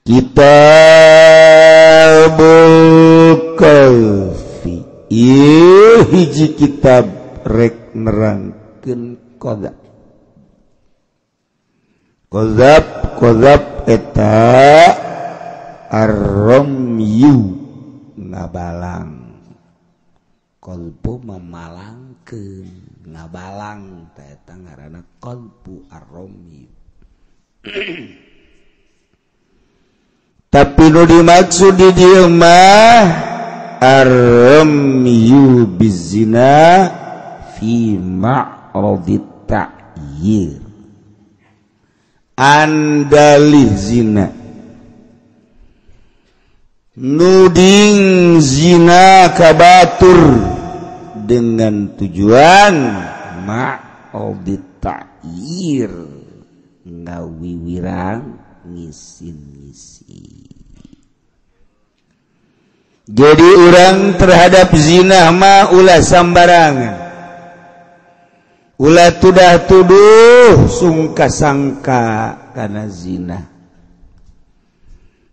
Kitabul Kahfi ieu hiji kitab rek nerangkeun qadzab. Qadzab qadzab eta arramyu ngabalang. Qalbu memalangkeun ngabalang teh eta ngaranna qalbu arramyu. Tapi nu dimaksud di dieu mah arramyu bizina fi ma'radit ta'yir. Andalih zina, nuding zina kabatur dengan tujuan ma'radit ta'yir, ngawiwirang ngisin-ngisi. Jadi orang terhadap zina mah ulah sambarangan, ulah tudah tuduh sungka-sangka karena zina.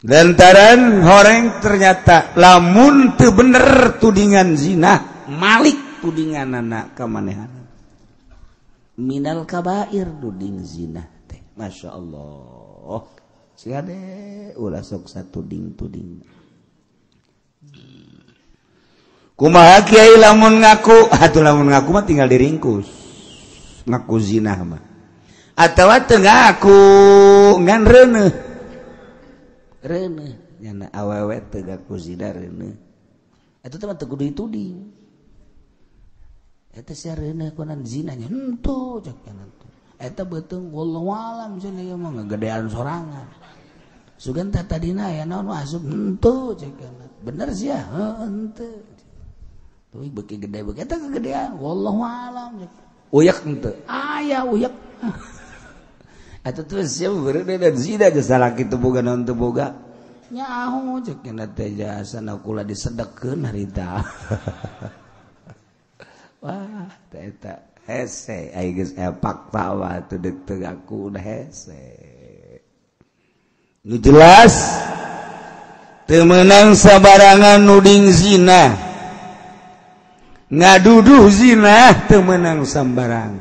Lantaran horeng ternyata lamun teu bener tudingan zina, malik tudingan anak kamanehan. Minal kabair tuding zina teh. Masya Allah. Sia deh ulah sok satuding-tuding. Kumaha kiai lamun ngaku? Atuh lamun ngaku mah tinggal diringkus. Ngaku zina mah. Atawa teu ngaku ngan reuneuh. Reuneuh nyana awewe teu ngaku zina reuneuh. Eta teh mah teu kudu dituding. Eta sia reuneuh kunan zinanya henteu cek nya. Eta beuteung wallahu alam cenah ieu mah ngagedean sorangan. Sugan teh tadina aya naon asup henteu cek nya. Bener sia? Heuh henteu. Tuh beuki gede beuki eta kegedean wallahu alam cek. Uyak henteu. Aya uyak. Eta tuh sia beureuh dan zina geus salah kitu boga naon teu boga. Nyaho cek nya teh jasana kula disedekeun harita. Wah, teh eta hese ai geus fakta mah teu deuk teu ngaku udah hese. Nu jelas teu meunang sabarangan nuding zina. Ngaduduh zina teu meunang sambarang.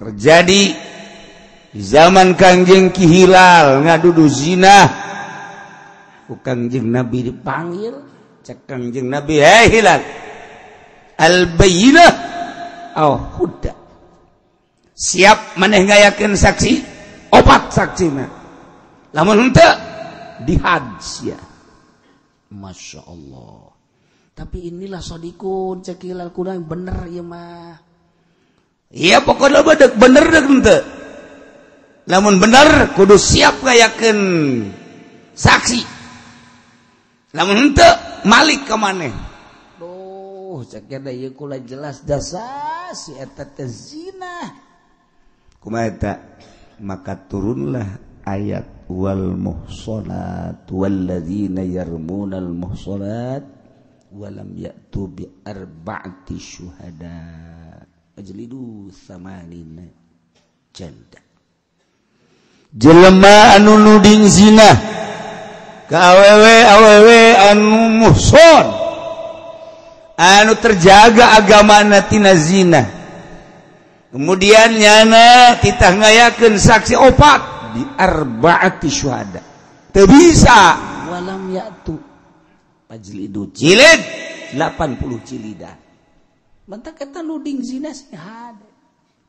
Terjadi di zaman Kangjeng Ki Hilal ngaduduh zina. Ku Kangjeng Nabi dipanggil, cek Kangjeng Nabi, "Hei Hilal, al-bayyinah aw huda." Siap maneh ngayakeun saksi? Opat saksina. Lamun henteu dihad sia. Masya Allah. Tapi inilah sodikun cek Hilal kurang bener ieu mah. Iya pokoknya mah deuk bener deuk henteu. Lamun bener kudu siap ngayakeun saksi. Lamun henteu malik ka maneh. Duh, cek da ieu kula jelas jasa si eta teh zina. Kumaha eta? Maka turunlah ayat wal muhsanat walladzina yarmunal muhsanat walam ya'tu bi arba'ati syuhada ajlidu samanina jalda. Jelema anu nuding zina ka awewe awewe anu muhson anu terjaga agamana tina zina, kemudian nyana titah ngayakeun saksi opat di arba'ati syuhada teu bisa walam ya'tu ajlidu jilid 80 jilidah. Mentak eta nuding zina sing hade,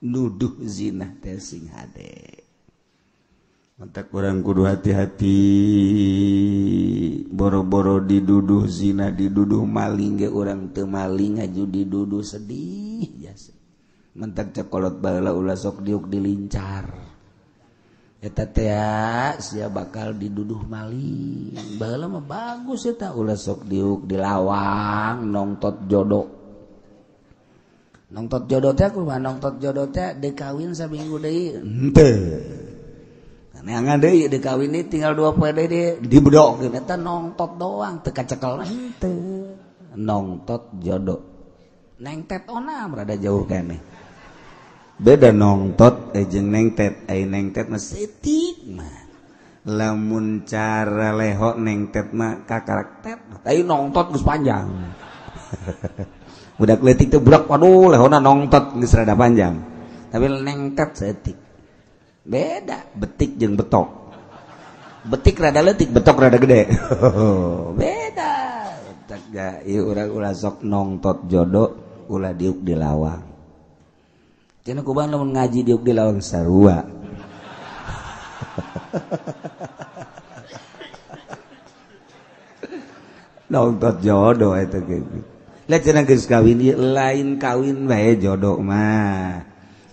nuduh zina teh sing hade. Mentak urang kudu hati-hati, boro-boro diduduh zina, diduduh maling ge urang teu maling aju diduduh sedih jasa. Mentak cekolot baheula ulah sok diuk dilincar. Eta teh sia bakal diduduh maling. Baheula mah bagus eta ulah sok diuk di lawang nongtot jodoh. Nongtot jodoh teh kumaha nongtot jodoh teh dikawin saminggu deui henteu. Neangan deui dikawin deui tinggal 2 poe deui dibedokkeun eta nongtot doang teu kacekel henteu. Nongtot jodoh. Nengtet onam rada jauh keneh. Beda nongtot jeung nengtet, ai nengtet mah seutik mah. Lamun cara leho nengtet mah kakarak tet, tapi nongtot geus panjang. Budak leutik teh budak waduh lehona nongtot geus rada panjang. Tapi nengtet saeutik. Beda betik jeung betok. Betik rada leutik, betok rada gede. Beda. Tak ieu urang ulah sok nongtot jodoh, ulah diuk di lawang. Cenah kumaha lamun ngaji diuk di lawang sarua. Nongtot jodoh eta gitu. Lah cenah geus kawin ieu lain kawin bae jodoh mah.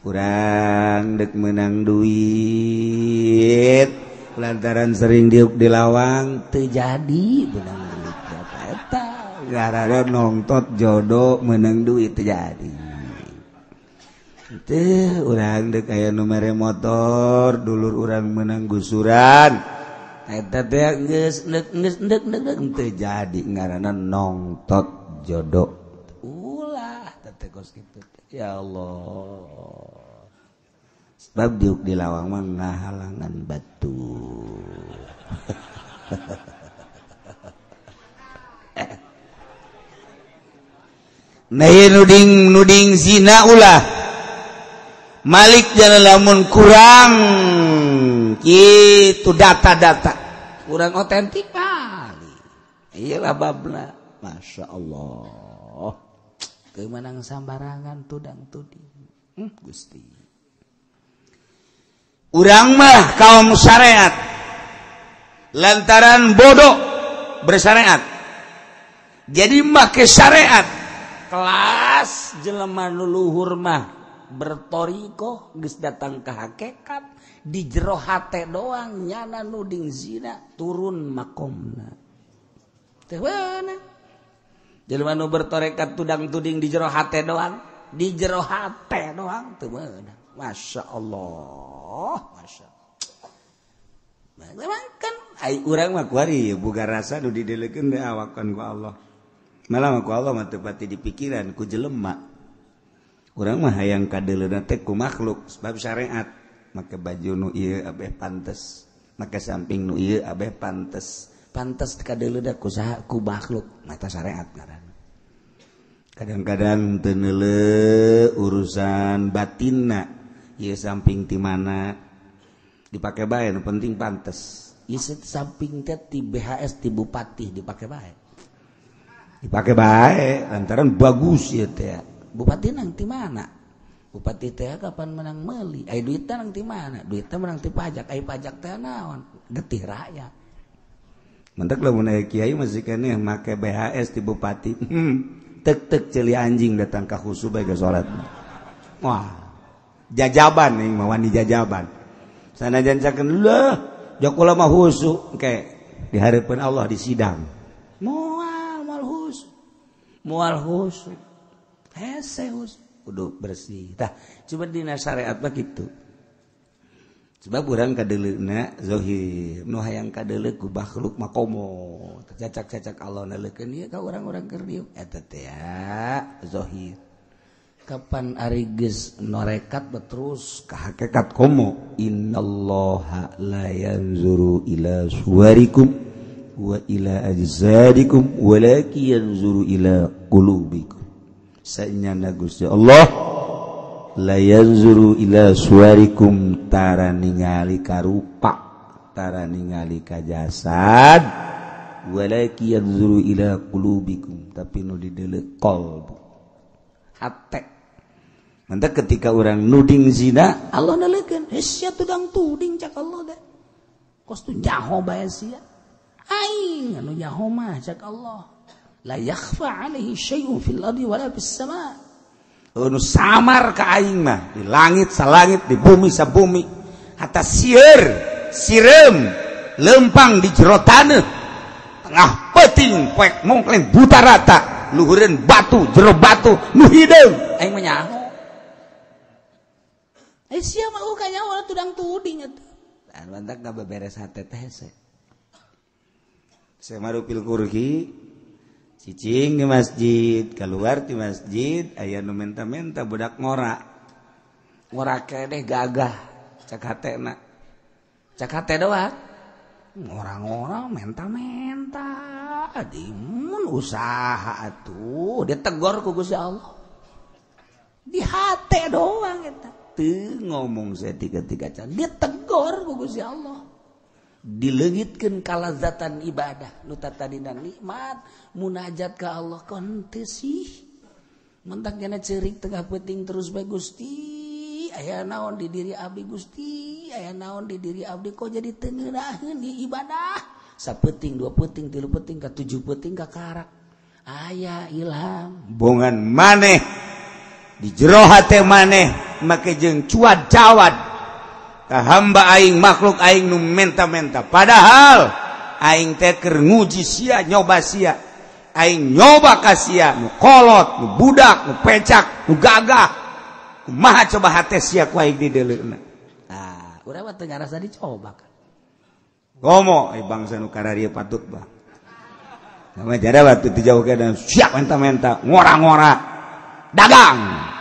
Urang dek menang duit lantaran sering diuk di lawang teu jadi menang duit eta. Gara-gara nongtot jodoh menang duit teu jadi. Teu urang dek aya nu mere motor dulur urang menang gusuran. Eta teh geus geus ndek ndek teu jadi ngaranna nongtot jodoh. Ulah teh kos kitu. Ya Allah. Sebab diuk di lawang mah ngahalangan batu. Nah nuding nuding zina ulah. Malik jangan lamun kurang gitu data-data kurang otentik kali. Iyalah babna. Masya Allah. Kemenang sambarangan tudang tuding. Gusti. Urang mah kaum syariat. Lantaran bodoh bersyariat. Jadi make syariat. Kelas jelema nu luhur mah bertorikoh geus datang ke hakikat di jero hate doang nyana nuding zina turun makomna. Teh weuna. Jelema nu bertorekat tudang tuding di jero hate doang, di jero hate doang teu meunang. Masya Allah, masya Allah. Memang kan ai urang mah kuari boga rasa nu didelekeun teh awakan ku Allah. Malah mah ku Allah mah teu pati di pikiran ku jelema. Urang mah hayang kadeuleuna teh ku makhluk sebab syariat. Make baju nu ieu abeh pantes, make samping nu ieu abeh pantes. Pantes kadeuleuna ku saha ku makhluk, mata syariat ngaranna. Kadang-kadang teu neuleuh urusan batinna, ieu samping ti mana dipake bae nu penting pantes. Ieu samping teh ti BHS ti bupati dipake bae. Dipake bae lantaran bagus ieu teh. Bupati nang ti mana? Bupati teh kapan menang meuli? Ai duitna nang ti mana? Duitna menang ti pajak. Ai pajak teh naon? Getih rakyat. Mentek lamun aya kiai masih keneh make BHS ti bupati. Tek-tek ceuli anjing datang ka khusu bae ke salat. Wah, jajaban nih mah wani jajaban. Sanajan cakeun leuh, jok ulah mah khusu engke di hareupeun Allah di sidang. Moal moal khusu. Moal khusu. Hese khusu. Kudu bersih. Tah, coba dina syariat mah kitu. Sebab urang kadeuleuna zahir, nu hayang kadeuleu ku makhluk mah komo. Cacak-cacak Allah neuleukeun ieu ka urang-urang keur dieu. Eta teh zahir. Kapan ari geus norekat terus ka hakikat komo. Innallaha la yanzuru ila suwarikum wa ila ajsadikum walakin yanzuru ila qulubikum. Sanyana Gusti Allah la yanzuru ila suwarikum tara ningali karupa tara ningali ka jasad walakin yanzuru ila qulubikum tapi nu dideuleu qalbu hate. Mantap ketika orang nuding zina Allah neuleukeun sia tudang tuding cak Allah deh kos tu nyaho bae sia aing anu nyaho mah cak Allah la yakhfa alaihi syai'un fil ardi wala fis sama. Nu samar ka aing mah di langit salangit di bumi sabumi hatta sieur sireum lempang di jero taneuh tengah peuting poek mongkleng buta rata luhureun batu jero batu nu hideung aing mah nyaho eh sia mah ka nyaho tudang tuding atuh tah mantak ngabeberes hate teh hese samarupil kurki cicing di masjid, keluar di masjid, aya nu menta-menta budak ngora. Ngora keneh gagah, cak hatena. Cak hate doang. Orang-orang menta-menta dimun usaha atuh ditegor ku Gusti Allah. Di hate doang eta. Teu ngomong saya tiga-tiga can ditegor ku Gusti Allah. Dileungitkeun kalazatan ibadah nu tadina nikmat munajat ka Allah kon teu sih. Mentak jana ceurik tengah peuting terus bae Gusti. Aya naon di diri abdi Gusti, aya naon di diri abdi kok jadi teu ngeunaheun di ibadah. Sapeting, dua peting, tilu peting, ka tujuh peting ka karak. Aya ilham bongan maneh di jero hate maneh make jeung cuad-cawad ka hamba aing makhluk aing nu menta-menta padahal aing teh keur nguji sia nyoba sia aing nyoba ka sia nu kolot nu budak nu pecak nu gagah kumaha coba hate sia ku aing dideuleuna. Ah, urang mah teu ngarasa dicoba kan. Gomo ai bangsa nu kararieu patut bah. Nama jara batu ti jauh ke dan siap menta-menta ngora-ngora dagang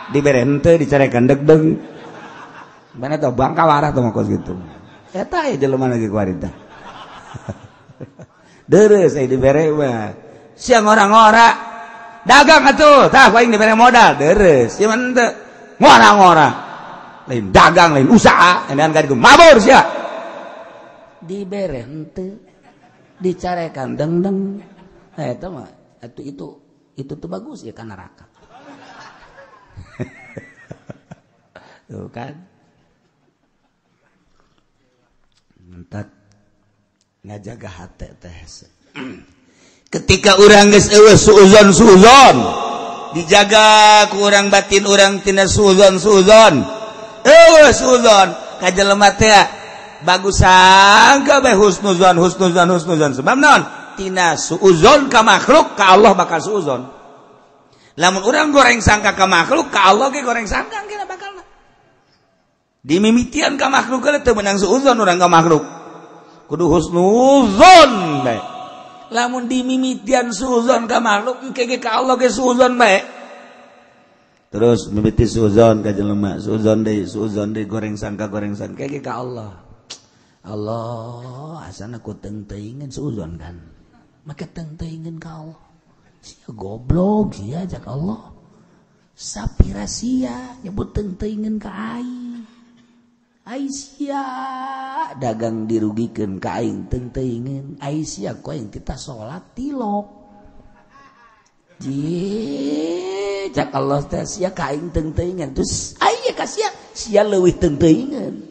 dibere henteu dicarekan deg-deg. Mana tau bangka warah teh mah kos kitu. Eta aya jelema lagi kuari teh. Deureuh ai dibere mah. Sia ngora-ngora dagang atuh tah ku aing dibere modal deureuh sia mah henteu. Ngora-ngora lain dagang lain usaha edan ka ditu mabur sia dibere henteu dicarekan deng-deng eta mah atuh itu tuh bagus ya ka neraka. Tuh kan mentak ngajaga hate teh. Ketika urang geus eueuh suuzon-suuzon dijaga ku urang batin urang tina suuzon-suuzon eueuh suuzon ka jelema teh bagus sangka bae husnuzon husnuzon husnuzon sebab naon tina suuzon ka makhluk ka Allah bakal suuzon lamun urang goreng sangka ka makhluk ka Allah ge goreng sangka kira bakalna dimimitian ka makhluk teu meunang suuzon urang ka makhluk kudu husnuzon bae lamun dimimitian suuzon ka makhluk engke ge ka Allah ge suuzon bae terus mimiti suuzon ka jelema suuzon deui goreng sangka ge ka Allah. Allah asana ku teuing suuzon kan make teuing ka Allah sia goblok sia jak Allah sapira sia nyebut teuing ka aing Aisyah dagang dirugikeun ka aing teuing Aisyah ku aing kita salat tilok ji cak Allah teh sia ka aing teuing terus aya ka sia sia leuwih teuing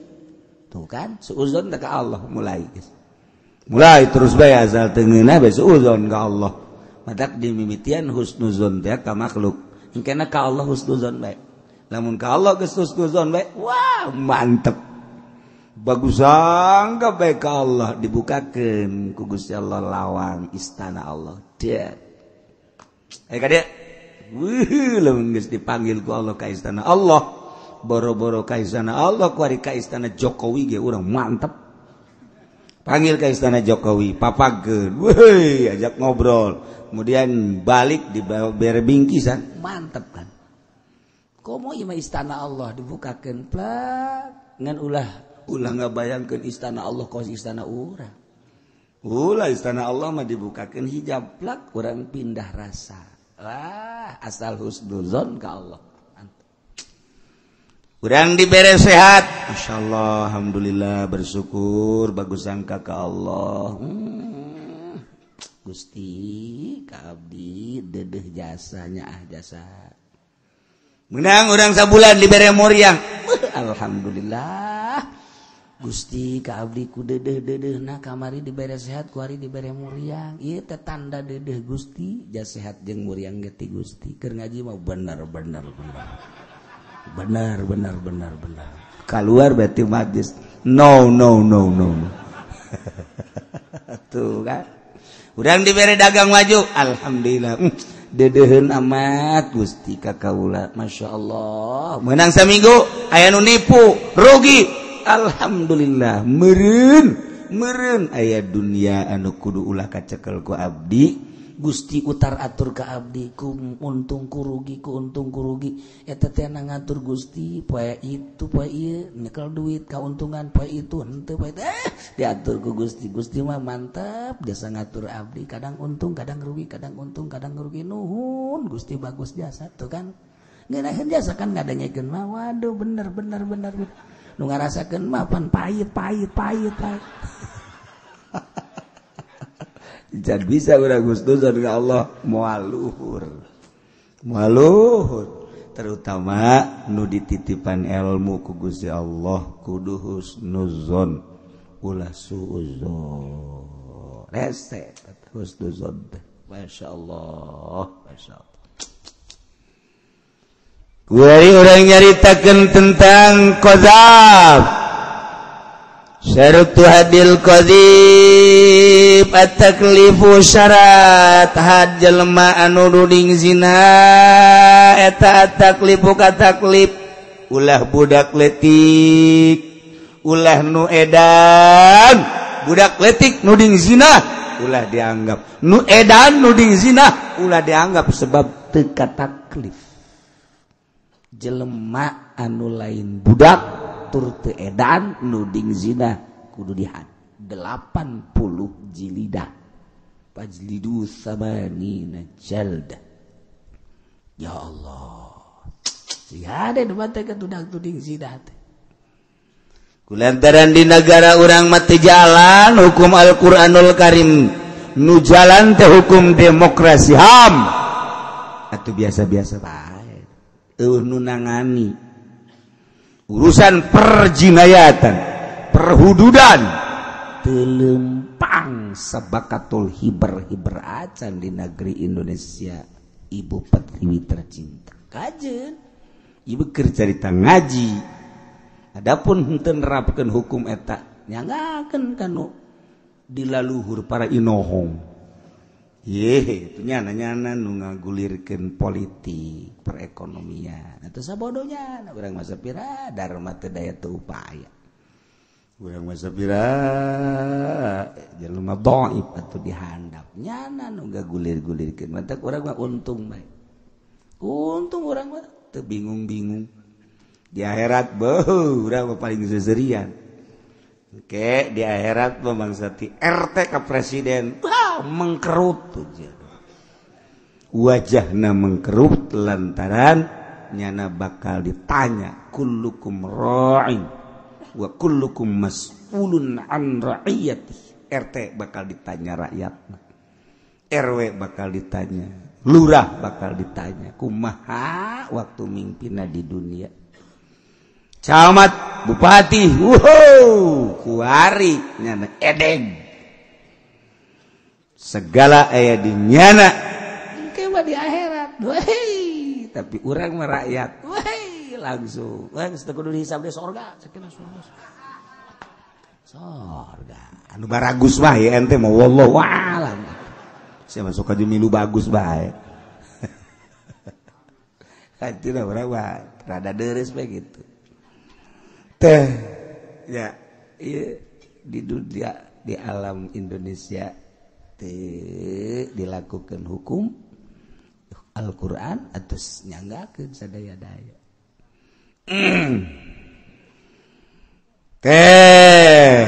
tuh kan suuzon ka Allah mulai mulai terus bae asal teungeunah bae suuzon ka Allah matak dimimitian husnuzon teh ka makhluk engkena ka Allah husnuzon bae lamun ka Allah geus husnuzon bae wah mantep bagus sangka bae ka Allah dibukakeun ku Gusti Allah lawang istana Allah dia eh ka dia weuh lamun geus dipanggil ku Allah ka istana Allah boro-boro ka istana Allah ku ari ka istana Jokowi ge urang mantep panggil ka istana Jokowi papageun weuh ajak ngobrol kemudian balik di bere bingkisan mantep kan komo ieu mah istana Allah dibukakeun plak ngan ulah ulah ngabayangkeun istana Allah kos istana urang ulah istana Allah mah dibukakeun hijab plak urang pindah rasa wah asal husnuzon ka Allah. Urang dibere sehat masyaallah alhamdulillah bersyukur bagus sangka ka Allah. Gusti ka abdi dedeh jasanya ah jasa menang urang sabulan dibere muriang alhamdulillah Gusti ka abdi ku dedeh-dedehna kamari dibere sehat kuari dibere muriang ieu teh tanda dedeh Gusti jas sehat jeung muriang ge ti Gusti keur ngaji mah bener bener bener bener bener bener bener keluar berarti majlis no no no no. Tuh kan urang dibere dagang maju alhamdulillah dedeheun amat Gusti ka kaula masyaallah menang saminggu aya nu nipu rugi alhamdulillah meureun meureun aya dunia anu kudu ulah kacekel ku abdi Gusti utar atur ka abdi ku untung ku rugi ku untung ku rugi eta teh ngatur Gusti poe itu poe ieu nyekel duit kauntungan poe itu henteu poe diatur ku Gusti. Gusti mah mantap jasa ngatur abdi kadang untung kadang rugi kadang untung kadang rugi nuhun Gusti bagus jasa tuh kan ngeunaheun jasa kan ngadengekeun mah waduh bener bener bener nu ngarasakeun mah pan pahit pahit pahit pahit. Jangan bisa urang husnuzon ka Allah moal luhur. Moal luhur terutama nu dititipan ilmu ku Gusti Allah kudu husnuzon ulah suuzon. Rese husnuzon teh. Masyaallah, masyaallah. Kuari urang nyaritakeun tentang qadzab. Syaratu hadil qadzib at-taklifu syarat had jelema anu nuding zina eta at-taklifu kataklif ulah budak letik ulah nu edan budak letik nuding zina ulah dianggap nu edan nuding zina ulah dianggap sebab teu kataklif jelema anu lain budak tur teu edan nuding zina kudu dihad 80 jilidah fajlidu samanina jaldah. Ya Allah siade nu mate ka tuding zina teh kulantaran di negara urang mah teu jalan hukum Al-Qur'anul Karim nu jalan teh hukum demokrasi HAM atuh biasa-biasa bae eueuh nu nangani urusan perjinayatan, perhududan, telempang sabakatul hiber-hiber acan di negeri Indonesia ibu pertiwi tercinta. Kajen, ibu keur carita ngaji. Adapun henteu nerapkeun hukum eta, nyanggakeun kanu di laluhur para inohong. Ye, itu nyana-nyana nu ngagulirkeun politik, perekonomian. Atuh sabodonya, urang mah sapira dharma teu daya teu upaya. Urang mah sapira jelema dhaif atuh dihandap. Nyana nu ngagulir-gulirkeun, mantak urang mah untung bae. Untung urang mah teu bingung-bingung. Di akhirat beuh urang mah paling seserian. Oke, di akhirat mah bangsa ti RT ka presiden. Wah, mengkerut wajahna mengkerut lantaran nyana bakal ditanya kullukum ra'in wa kullukum mas'ulun an ra'iyati. RT bakal ditanya rakyatna, RW bakal ditanya, lurah bakal ditanya kumaha waktu mimpinna di dunia, camat, bupati, wow, kuari nyana edeng segala aya di nyana engke mah di akhirat weh tapi urang mah rakyat weh langsung weh geus teu kudu dihisab di sorga sakitu sorga anu baragus bae ente mah wallahu alam sia masuk ka milu bagus bae hatina urang mah rada deres bae gitu teh ya ieu di dunia di alam Indonesia dilakukan hukum Al-Quran atau nyanggakeun sadaya-daya. Teh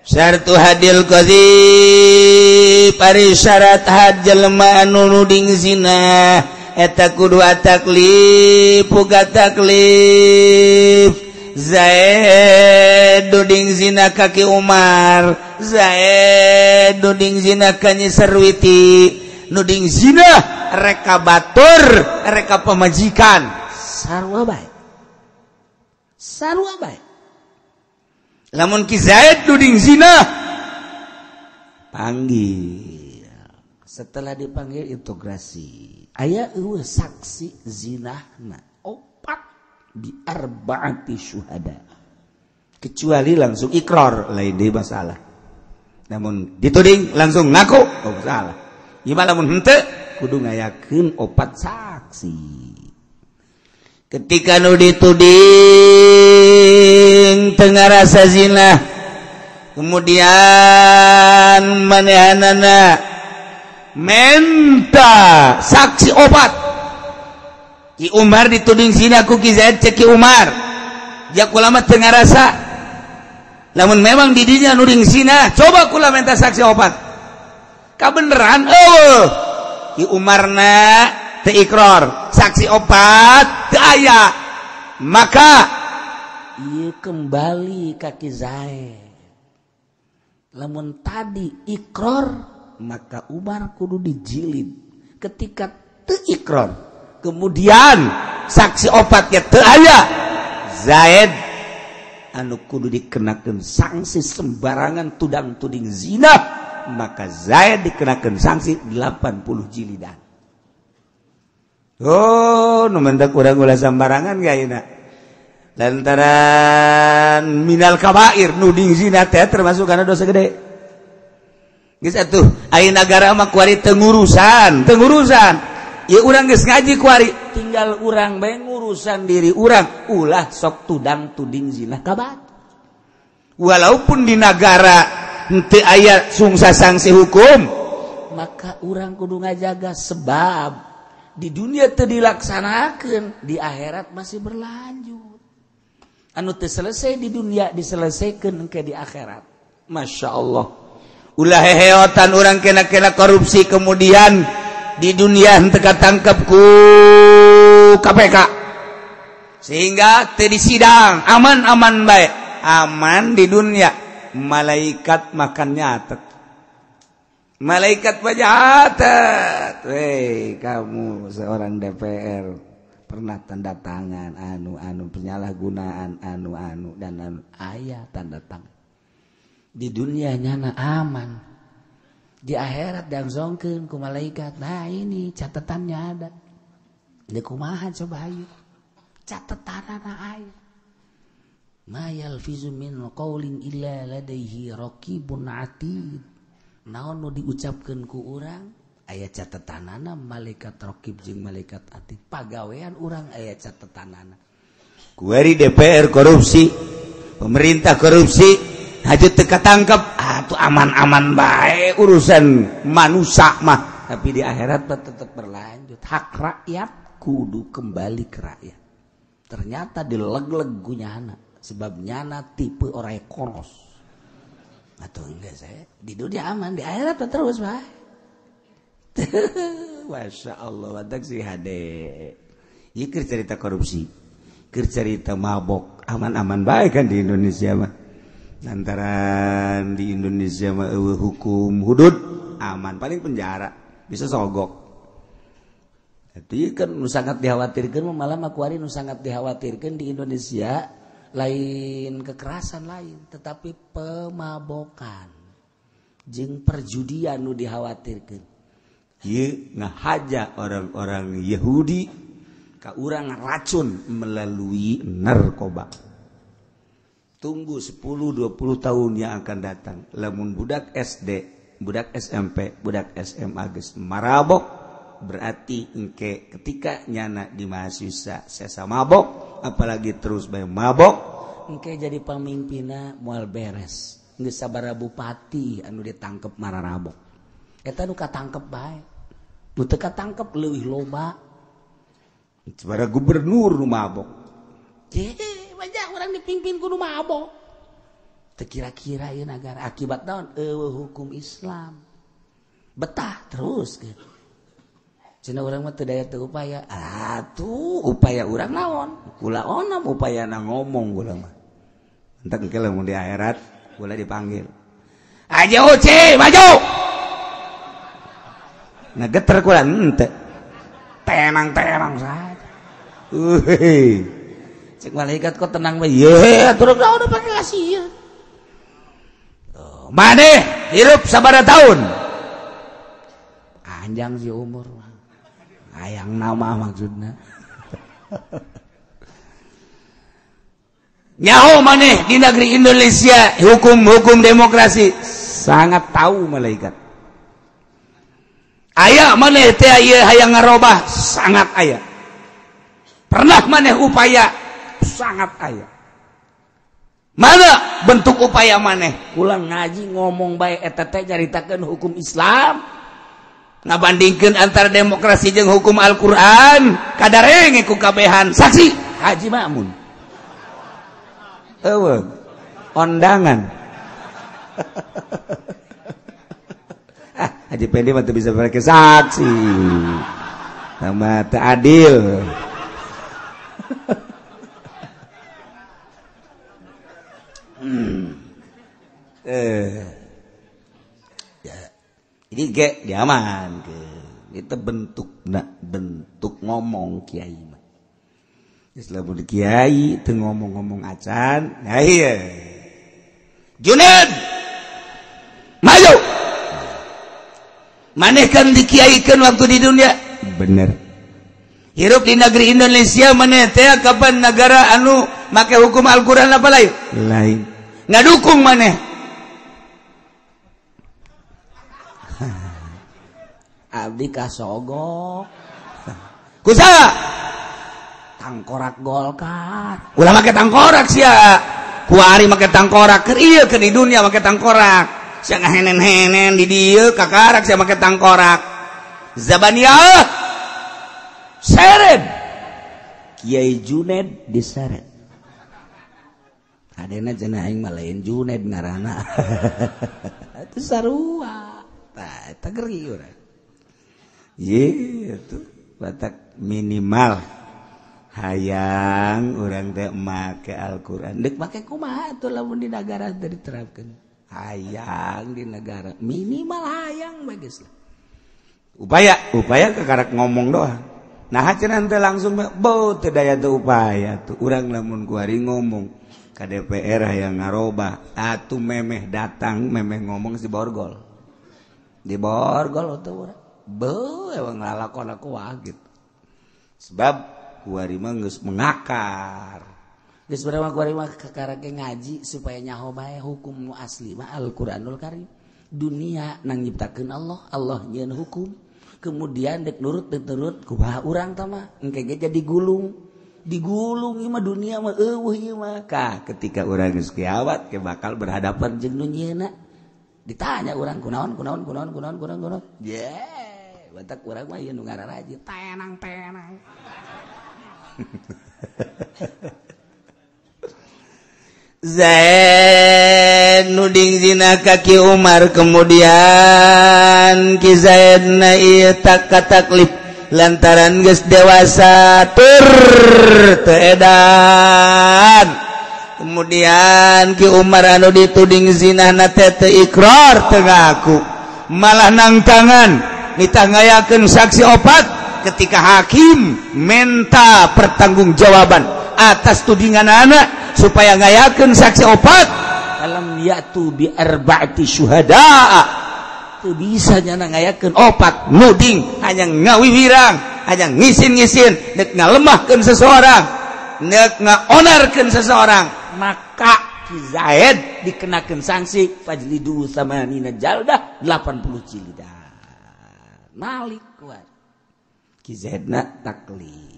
syartu hadil qadzib ari syarat had jelema anu nuding zina eta kudu ataklif puga taklif Zaid nuding zina ka Ki Umar, Zaid nuding zina ka Nyi Sarwiti, nuding zina reka batur, reka pemajikan, sarua bae. Sarua bae. Lamun Ki Zaid nuding zina panggil. Setelah dipanggil integrasi, aya eueuh saksi zinahna opat bi arbaati syuhada. Kecuali langsung ikrar lain deui masalah. Namun dituding langsung ngaku oh salah. Ieu mah lamun henteu kudu ngayakeun opat saksi. Ketika nu dituding teu ngarasa zina, kemudian manehanana Menta saksi opat. Ki Umar dituding zina ku Ki Zaid, cek Ki Umar. Ya kula mah teu ngarasa. Lamun memang di dinya nuding zina, coba kula menta saksi opat. Kabeneran eueuh. Ki Umarna teu ikrar, saksi opat teu aya. Maka ieu kembali ka Ki Zaid. Lamun tadi ikrar, maka Umar kudu dijilid. Ketika teu ikrar, kemudian saksi opatnya teu aya, Zaid anu kudu dikenakeun sanksi sembarangan tudang tuding zina, maka Zaid dikenakeun sanksi 80 jilidan. Oh, nu mendak urang ulah sembarangan ga ayeuna. Lantaran minal kabair nuding zina teh termasuk kana dosa gede. Geus atuh aya nagara mah kuari teu ngurusan, teu ngurusan. Ya urang geus ngaji kuari, tinggal urang bae ngurusan diri urang, ulah sok tudang tuding zina ka batur. Walaupun di nagara henteu aya sungsa sanksi hukum, maka urang kudu ngajaga sebab di dunia teu dilaksanakeun, di akhirat masih berlanjut. Anu teu selesai di dunia diselesaikeun engke di akhirat. Masya Allah. Ulah heheotan urang kena-kena korupsi kemudian di dunia henteu katangkep ku KPK. Sehingga teu disidang, aman-aman bae. Aman di dunia, malaikat makan nyatet. Malaikat nyatet. Weh, kamu seorang DPR pernah tanda tangan anu-anu penyalahgunaan anu-anu dan anu aya tanda tangan. Di dunia nyana aman, di akhirat diangsongkeun ku malaikat. Nah ini catatannya ada. Di kumaha coba ayo catatanana aya. Ma yalfizu min qaulin illa ladaihi raqibun atid. Naon nu diucapkeun ku urang aya catatanana malaikat raqib jeung malaikat atid. Pagawean urang aya catatanana. Kuari DPR korupsi, pemerintah korupsi, haju teu katangkep, atuh aman-aman bae urusan manusia mah. Tapi di akhirat mah tetap berlanjut. Hak rakyat kudu kembali ke rakyat. Ternyata dileg-leg ku nyana, sebab nyana tipe orang koros. Atau enggak saya di dunia aman, di akhirat terus bae. Masya Allah, watak si hade. Ieu keur cerita korupsi, keur cerita mabok, aman-aman bae kan di Indonesia mah. Lantaran di Indonesia mah eueuh hukum hudud, aman paling penjara, bisa sogok. Itu kan nu sangat dikhawatirkeun, malah mah kuari nu sangat dikhawatirkeun di Indonesia lain kekerasan lain, tetapi pemabokan jeung perjudian nu dikhawatirkeun. Ieu ngahaja orang-orang Yahudi ka urang racun melalui narkoba. Tunggu 10-20 tahun yang akan datang. Lamun budak SD, budak SMP, budak SMA geus marabok, berarti engke ketika nyana di mahasiswa sesa mabok, apalagi terus bae mabok, engke jadi pamimpinna moal beres. Geus sabaraha bupati anu ditangkep mararabok. Eta nu katangkep bae. Nu teu katangkep leuwih loba. Sabaraha gubernur nu mabok. Banyak orang dipimpin kudu mabok. Teu kira-kira ieu nagara akibat naon? Eueuh hukum Islam. Betah terus gitu. Cenah urang mah teu daya teu upaya. Atuh upaya urang naon? Kula onam upayana ngomong kula mah. Entak engke lamun di akhirat kula dipanggil. Aja Uci, maju. Nah geter kula henteu. Tenang-tenang saja. Uhuy. Cek malaikat kok tenang bae. Ye, atuh udah pakai kasih ya. Maneh hirup sabaraha tahun? Anjang si umur. Hayang nama maksudna. Nyaho maneh di negeri Indonesia hukum-hukum demokrasi sangat tahu malaikat. Aya maneh teh ieu hayang ngarobah sangat aya. Pernah maneh upaya sangat aya. Mana bentuk upaya maneh? Kula ngaji ngomong bae eta teh nyaritakeun hukum Islam. Ngabandingkeun antara demokrasi jeung hukum Al-Qur'an kadarenge ku kabehan saksi Haji Ma'mun. Eueuh ondangan. Ah, Haji Pendi mah teu bisa pakai saksi. Sama teu adil. Ya. Jadi ge diaman ke. Itu bentuk nak bentuk ngomong kiai mah. Geus lamun kiai teu ngomong-ngomong acan, nah iya. Juned maju. Maneh kan dikiaikeun waktu di dunia. Bener. Hirup di negeri Indonesia maneh teh kapan negara anu make hukum Al-Qur'an apa lain? Lain. Ngadukung maneh. Abdi kasogok. Kusaha? Tangkorak Golkar. Ulah make tangkorak sia. Kuari make tangkorak keur ieu keur di dunia make tangkorak. Sia ngahenen-henen di dieu kakarak sia make tangkorak. Zabaniyah seret. Kiai Juned diseret. Adena cenah aing mah lain Juned ngaranna. Itu sarua. Tah eta geri urang. Ye tuh batak minimal hayang urang teh make Al-Qur'an. Deuk make kumaha atuh lamun di nagara teu diterapkeun. Hayang di negara minimal hayang bae geus lah. Upaya kekarak ngomong doang. Nah cenah teh langsung bau teu daya teu upaya tuh urang lamun kuari ngomong ka DPR hayang ngarobah atuh memeh datang memeh ngomong si borgol. Di borgol atuh urang. Beuh emang lalakon aku gitu. Sebab kuari mah geus mengakar. Geus berapa kuari mah kakarake ngaji supaya nyaho bae hukum nu asli mah Al-Qur'anul Karim. Dunia nang nyiptakeun Allah, Allah nyieun hukum. Kemudian dek nurut dek nurut kumaha urang tah mah engke ge jadi gulung. Digulung ieu mah dunia mah eueuh ieu mah. Ka ketika urang geus kiawat ke bakal berhadapan jeung nu nyieunna. Ditanya urang kunaon kunaon kunaon kunaon kunaon kunaon. Yeah. Batak urang mah ieu nu ngararaji tenang-tenang. Zaid nuding zina kaki Umar kemudian Ki Zaid na ieu tak kataklif lantaran geus dewasa tur teu edan. Kemudian Ki Umar anu dituding zina na teh teu ikrar teu ngaku malah nangtangan ditangayakeun saksi opat ketika hakim minta pertanggungjawaban atas tudingan anak supaya ngayakeun saksi opat alam yatu bi arba'ati syuhada teu bisa nyana ngayakeun opat nuding hanya ngawiwirang hanya ngisin-ngisin nek ngalemahkeun seseorang nek ngaonarkeun seseorang maka Ki Zaid dikenakeun sanksi fajlidu samanina jaldah 80 jildah malik kuat Ki Zaidna taklif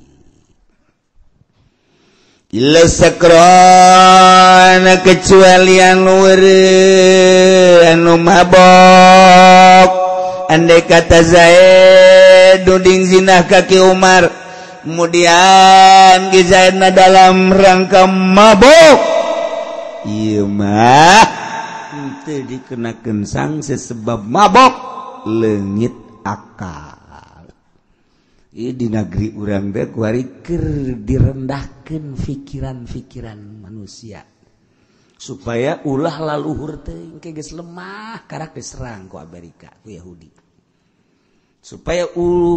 illa sakrana kecuali anu anu mabok andai kata Zaid nuding zinah kaki Umar kemudian Ki Zaidna dalam rangka mabok ieu mah henteu dikenakeun sanksi sebab mabok leungit akal. Ieu di negeri urang teh kuari keur direndahkeun pikiran-pikiran manusia supaya ulah laluhur teh engke geus lemah karak diserang ku Amerika ku Yahudi supaya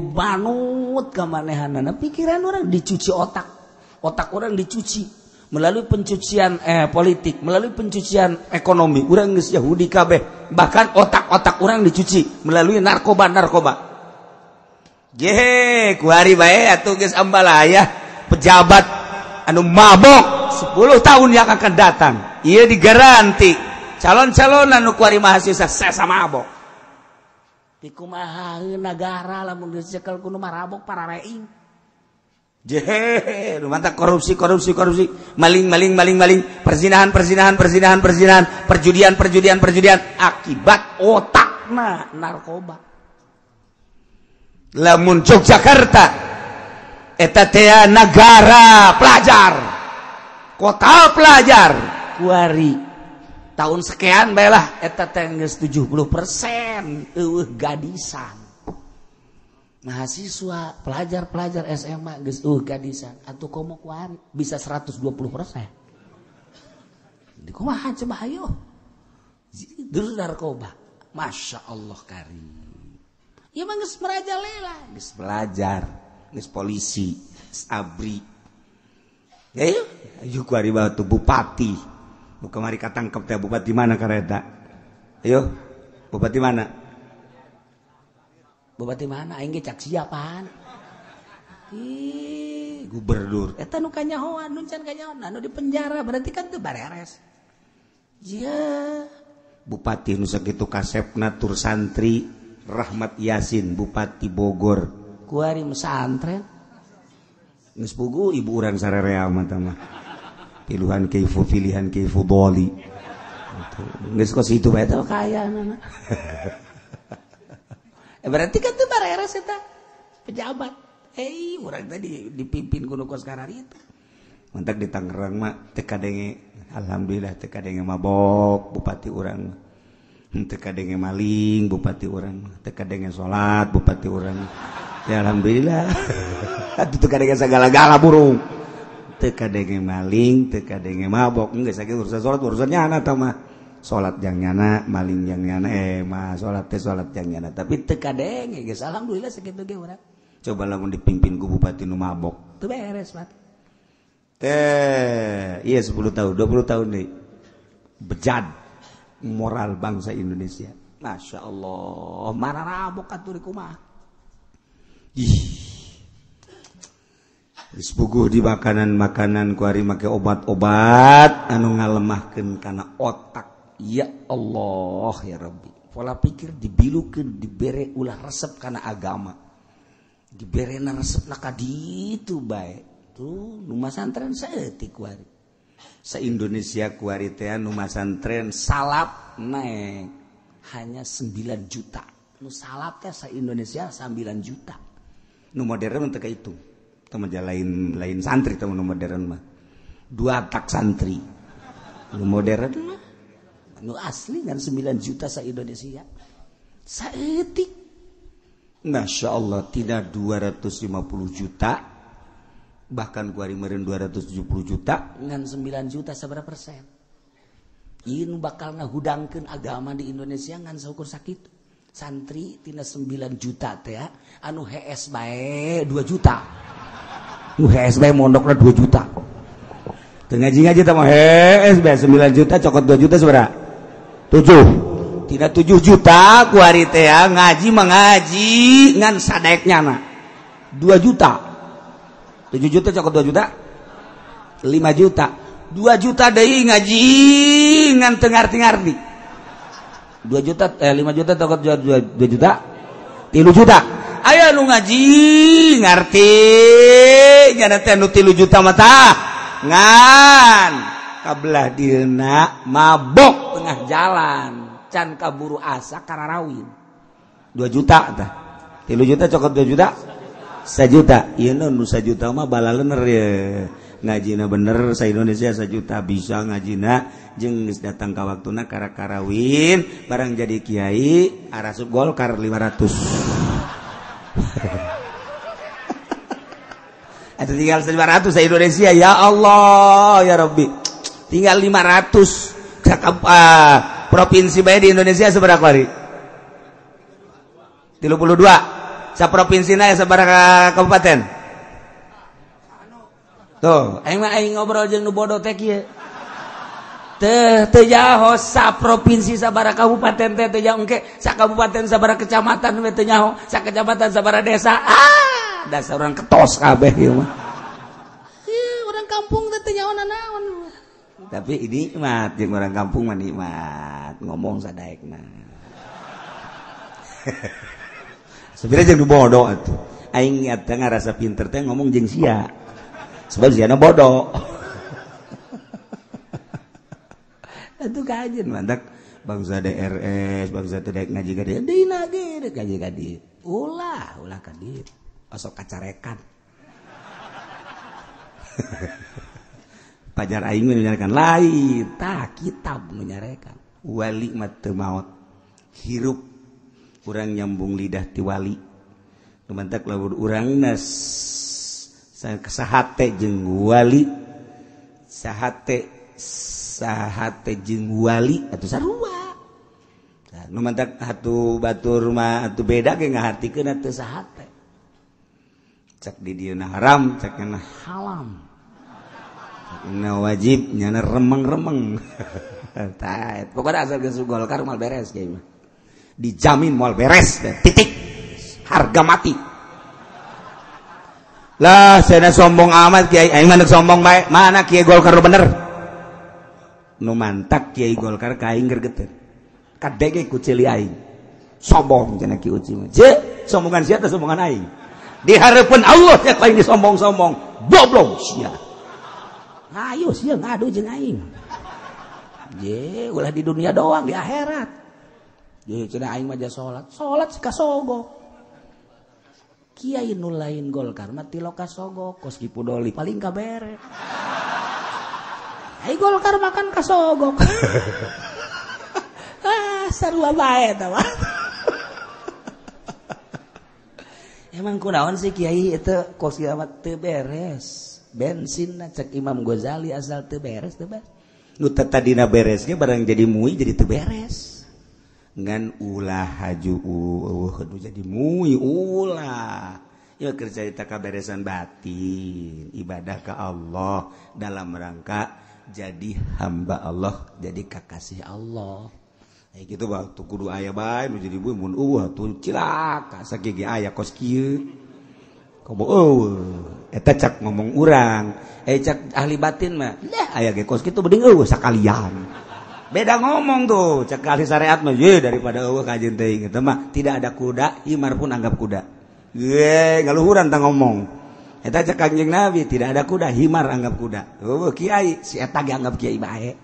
manut ka manehanana pikiran orang dicuci otak otak orang dicuci melalui pencucian politik melalui pencucian ekonomi urang geus Yahudi kabeh bahkan otak-otak orang dicuci melalui narkoba-narkoba. Gehe, kuari bae atuh geus ambalaya pejabat anu mabok 10 tahun yang akan datang. Ieu digaranti calon-calon anu kuari mahasiswa sesa mabok. Dikumaha nagara lamun geus cekel kudu marabok parareing. Jehe, lu mantap korupsi, korupsi, korupsi, maling, maling, maling, maling, perzinahan, perzinahan, perzinahan, perzinahan, perjudian, perjudian, perjudian, akibat otakna narkoba. Lamun Yogyakarta eta teh negara pelajar, kota pelajar kuari tahun sekian bae lah eta teh geus 70% eueuh gadisan. Mahasiswa, pelajar-pelajar SMA geus eueuh gadisan atuh komo kuari bisa 120%. Di kumaha coba hayo. Terus narkoba. Masya Allah karim. Ya mah geus merajalela, geus belajar, geus polisi, geus abri. Ya ayo kuari batu bupati. Nu kamari katangkep teh bupati mana kareta? Ayo, bupati mana? Bupati mana? Aing ge cak siapaan. Ih, gubernur. Eta nu kanyahoan, nu can kanyahoan, anu di penjara berarti kan teu bareres. Ya, bupati nu sakitu kasepna tur santri Rahmat Yasin, Bupati Bogor. Kuari pesantren. Geus pugu ibu urang sarerea mah tah mah. Pilihan kaifu pilihan kaifu doli. Geus kos itu bae teh kaya nana. Berarti kan teu bareres eta pejabat. Urang tadi dipimpin ku nu kos kararitu. Mantak di Tangerang mah teu kadenge, alhamdulillah teu kadenge mabok bupati urang. Teu kadenge maling bupati urang, teu kadenge salat bupati urang. Ya alhamdulillah. Atuh teu kadenge sagala-gala burung. Teu kadenge maling, teu kadenge mabok, geus sakitu urusan salat urusan nyana tah mah. Salat jang nyana, maling jang nyana, mah salat teh salat jang nyana, tapi teu kadenge geus alhamdulillah sakitu ge urang. Coba lamun dipimpin ku bupati nu mabok, teu beres mah. Teh, iya 10 tahun, 20 tahun nih. Bejad moral bangsa Indonesia. Masya Allah, mararabok atuh di kumaha. Ih. Geus puguh di makanan-makanan ku ari make obat-obat anu ngalemahkeun kana otak. Ya Allah ya Rabbi. Pola pikir dibilukeun, dibere ulah resep kana agama. Diberena resepna ka ditu bae. Tuh nu masantren saeutik kuari. Sa Indonesia kuari teh nu masantren salap naik hanya 9 juta. Nu salap teh sa Indonesia 9 juta. Nu modern teh ka itu. Teu mah lain santri teh nu modern mah. Dua tak santri. Nu modern mah nu asli kan 9 juta sa Indonesia. Saeutik. Masya Allah tidak 250 juta bahkan kuari meureun 270 juta ngan 9 juta sabaraha persen. Ieu nu bakal ngahudangkeun agama di Indonesia ngan saukur sakitu. Santri tina 9 juta teh anu HS bae 2 juta. Nu HS bae mondokna 2 juta. Teu ngaji-ngaji teh mah HS bae 9 juta cokot 2 juta sabaraha? 7. Tidak 7 juta kuari teh ngaji mengaji ngan sadaeknya na 2 juta. 7 juta cokot 2 juta 5 juta. 2 juta deui ngaji ngan teu ngarti-ngarti. 2 juta 5 juta cokot 2 juta 3 juta. Aya nu ngaji ngarti nyana teh nu 3 juta mah tah ngan kabelah dieuna mabok tengah jalan. Can kaburu asa kararawin 2 juta tah 3 juta cokot 2 juta 1 juta. Ieu nu 1 juta mah balalener ye ngajina bener sa Indonesia 1 juta bisa ngajina jeung geus datang ka waktuna kara-karawin barang jadi kiai arasup Golkar 500. Atuh tinggal 500 sa Indonesia ya Allah ya Rabbi. Tinggal 500 provinsi bae di Indonesia sabaraha kuari? 32. Sa provinsina ya sabaraha kabupaten? Tuh, aing mah aing ngobrol jeung nu bodoh teh kieu. Teu teu nyaho sa provinsi sabaraha kabupaten teh teu nyaho engke sa kabupaten sabaraha kecamatan we teu nyaho, sa kecamatan sabaraha desa. Ah, dasar urang ketos kabeh ieu mah. Ieu urang kampung teh teu nyaho nanaon. Tapi ini nikmat jeung orang kampung mah nikmat ngomong sadaekna. Sebenarnya jeung bodoh atuh. Aing teh ngarasa pinter teh ngomong jeung sia. Sebab siana bodoh. Atuh kajen mantak Bangsa DRS, bangsa teu daek ngaji ka dieu, dina ge dek ngaji ka dieu. Ulah, ulah ka dieu. Osok kacarekan. Pajar aing mah nyarekan lain, tah kitab nu nyarekan. Wali mah teu maot. Hirup urang nyambung lidah ti wali. Nu mantak lamun urangna sahate jeung wali, sahate sahate jeung wali atuh sarua. Nu mantak atuh batur mah atuh beda ge ngahartikeun teu sahate. Cak di dieu na haram, cak na halam. Cak na wajib, nyana remeng-remeng. Tah, pokokna asal geus Golkar moal beres kieu mah. Dijamin moal beres, titik. Harga mati. Lah, saya sombong amat kiai, aing mah sombong bae. Mana kiai Golkar nu bener? Nu mantak kiai Golkar ka aing gergeteun. Kadege ku ceuli aing. Sombong cenah Ki Uci mah. Je, sombongan sia teh sombongan aing. Di hareupeun Allah nya aing disombong-sombong. Goblok sia. Ayo sia ngadu jeung aing. Je, ulah di dunia doang, di akhirat. Je, cenah aing mah ja salat. Salat si kasogok. Kiai nu lain Golkar mah tilo kasogok, kos Ki Pudoli paling kabere. Ai Golkar makan kasogok. Ah, sarua bae eta mah. Emang kunaon sih kiai itu kos kiamat teu beres. Bensinna cek Imam Ghazali asal teu beres teu beres. Nu tadina beres ge barang jadi mui jadi teu beres. Ngan ulah haju nu jadi mui ulah. Ya keur carita kaberesan batin, ibadah ka Allah dalam rangka jadi hamba Allah, jadi kakasih Allah. Eh gitu bah, tuh kudu aya bae nu jadi bui mun eueuh tuh cilaka sakieu ge aya kos kieu. Komo eueuh eta cak ngomong urang, eh cak ahli batin mah, lah aya ge kos kitu mending eueuh sakalian. Beda ngomong tuh, cak ahli syariat mah ye daripada eueuh kajeun teuing eta mah tidak ada kuda, himar pun anggap kuda. Ye ngaluhuran tah ngomong. Eta cak Kanjeng Nabi tidak ada kuda, himar anggap kuda. Eueuh kiai si eta ge anggap kiai bae.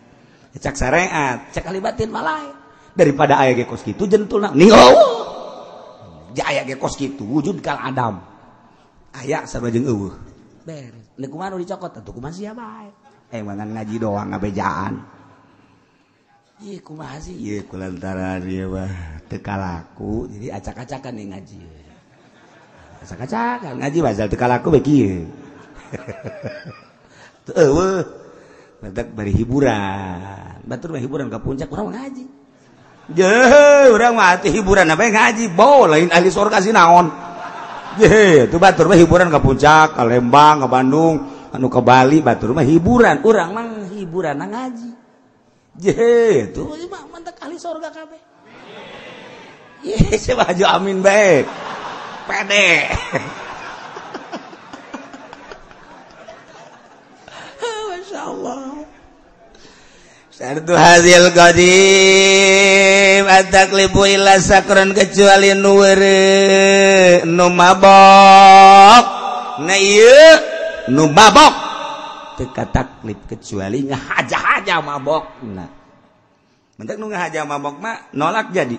Cak syariat, cak ahli batin mah lain. Daripada aya ge kos kitu jentulna ning eueuh. Ja aya ge kos kitu wujud kal adam. Aya sarua jeung eueuh. Beres. Nek kumaha nu dicokot atuh kumaha sia bae. Mangan ngaji doang ngabejaan. Ih kumaha sih? Ieu kulantaran ieu mah teu kalaku jadi acak-acakan nih ngaji. Acak-acakan ngaji basal teu kalaku bae kieu. Teu eueuh. Batak bari hiburan. Batur mah hiburan ka puncak urang ngaji. Jeh, urang mah atuh hiburan apa ngaji, bo lain ahli surga sih naon. Jeh, tuh batur mah hiburan ka puncak, ka Lembang, ka Bandung, anu ka Bali, batur mah hiburan, urang mah hiburan ngaji. Jeh, tuh mah mantak ahli surga kabeh. Ye, saya baju amin bae. Pede. Masya Allah. Syartu hadhil qadim at-taklifu illa sakron kecuali nu weureuh nu mabok. Na ieu nu mabok teu kataklif kecuali ngahaja-haja mabok. Nah. Mentak nu ngahaja mabok mah nolak jadi.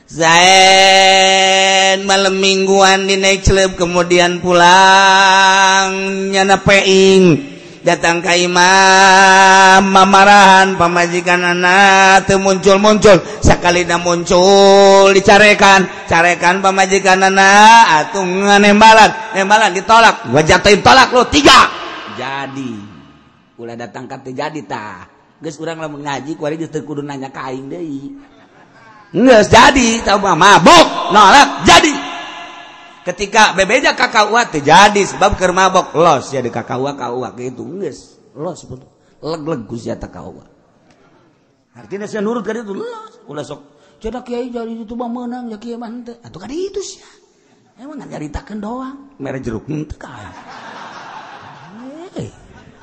Zain malam mingguan di naik celeb kemudian pulang nyana peing. Datang ka imam mamarahan pamajikan anak teu muncul-muncul sakalina muncul dicarekan carekan pamajikan anak atuh nembalan nembalan ditolak gua jatuhin tolak lo 3 jadi ulah datang ka teu jadi tah geus urang lamun ngaji kuari geus teu kudu nanya ka aing deui geus jadi tah mah mabok nolak jadi. Ketika bebeja KKUA terjadi sebab keur mabok los ya di KKUA KUA gitu geus los leg-leg ku sia KKUA. Artinya sia nurut ka ditu los ulah sok cenah kiai jadi itu mah meunang ya kiai mah henteu atuh ka ditu sia. Emang nyaritakeun doang mere jeruk henteu ka aing.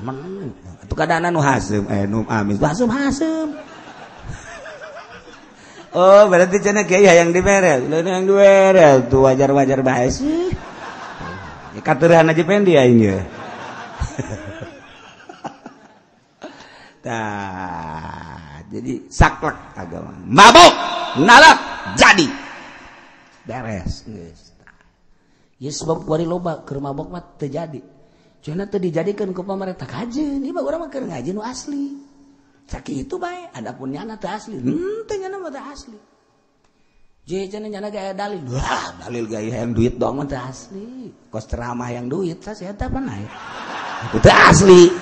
Men atuh kadana nu haseum nu amis haseum. Oh berarti cenah kiai hayang dibere, lain hayang dibere tuh wajar-wajar bae sih. Ya kateureuhan aja pendi aing ye. Tah, Jadi saklek agama. Mabok, nalak, jadi beres geus. Ya sebab kuari loba keur mabok mah teu jadi. Cenah teu dijadikeun ku pamarentah kajeun. Ieu mah urang mah keur ngaji nu asli. Sakitu bae, adapun nyana teu asli. Henteu nyana mah teu asli. Je cenah nyana gaya dalil. Wah, dalil gaya yang duit doang mah teu asli. Kos ceramah yang duit sah eta apa naik. Itu teu asli.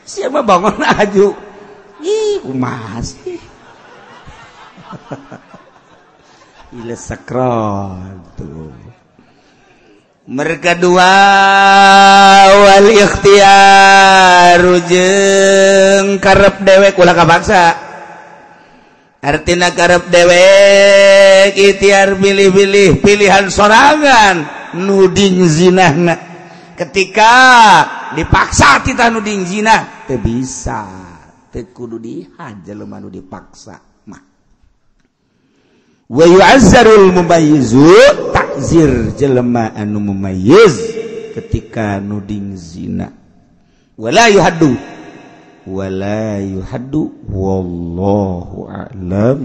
Siapa bangun aju? Ih, kumaha sih? Ila sakron tuh. Mereka dua wal ikhtiar jeung karep dewek ulah kapaksa. Artina karep dewek ikhtiar pilih-pilih pilihan sorangan nuding zinahna. Ketika dipaksa titah nuding zina teu bisa, teu kudu dihad jelema nu dipaksa mah. Wa yu'azzarul mumayyizu takzir jelema anu mumayyiz ketika nuding zina. Wala yuhaddu, wala yuhaddu, wallahu a'lam.